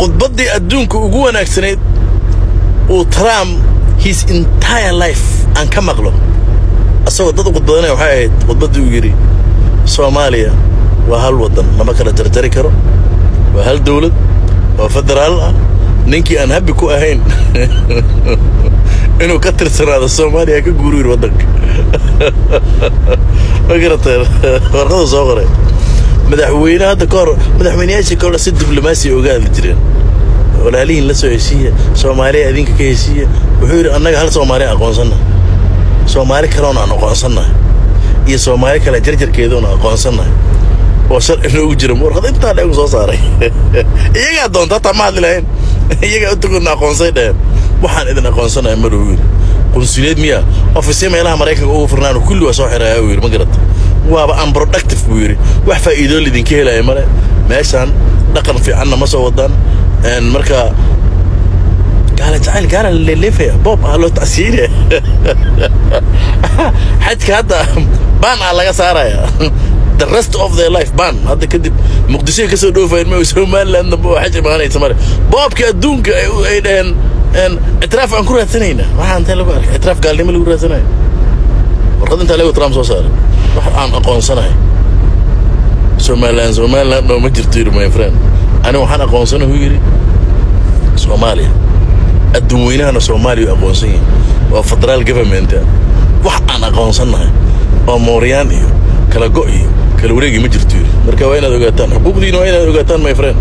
Khudbaddii adduunka ugu wanaagsanayd uu Trump his entire life aan ka maqlo asagoo dad u khudbadanaya waxay ahayd khudbaddii uu yidhi: "Soomaaliya waa hal waddan, lama kala jarjari karo, waa hal dowlad oo federaal ah. Ninkii aan happy ku ahayn inuu ka tirsanaado Soomaaliya ka guuru," yidhi waddanka. Ma garateen? Warqadu soo qoray madaxweyne hadda ka hor, madaxweyneyaashii kale si diblomaasi uga hadli jireen: "Walaalihiin la soo heshiiya, Soomaaliya idinka ka heshiiya." Wuxuu yidhi: "Annaga hal Soomaaliya aqoonsanna, Soomaali kaloona aan aqoonsannahay iyo Soomaali kale jarjarkeedoona aqoonsannahay oo sharci noogu jira." Warqad intaa dheegu soo saaray. Iyagaa doonta, hataa ma hadli lahayn, iyagaa u tagoodna aqoonsay dheheen. "Waxaan idin aqoonsanahay ma," uu yidhi. "Qunsuliyad miya, ofisya meelaha Maraykanka ugu furnaano kulli waa soo xiraya," uu yidhi. Ma garata? "Waaba unproductive," buu yidhi. "Wax faa'iidoo lidinka helaya male, meeshaan dhaqan fiicanna ma soo wadaan." Marka gaala jacayl, gaala la leeleefaya, boob ah loo tacsiinaya, xajka hadda ban ah laga saaraya, the rest of their life ban. Hadda kadib Muqdishoy kasoo dhoofayan, ma Somaliland dambe oo xaj imaanaysa male. Boobka adduunka ay dhaheen ictiraaf aan ku raadsanayna. Waxaa intee lagu arkay ictiraaf gaalnimo lagu raadsanayo? Warqad intaa leego Trump soo saaray: "Wax aan aqoonsanahay Somaliland, Somaliland oo ma jirto," yidhi. "My friend, ani waxaan aqoonsanahay," uu yidhi, "Soomaaliya. Adduun weynahana Soomaaliya u aqoonsan yahay, waa federal government. Wax aan aqoonsannahay oo mooryaan iyo kala go' iyo kala wareegi ma jirto," yidhi. Marka waa inaad ogaataan xuquuqdiina, waa inaad ogaataan, my friend.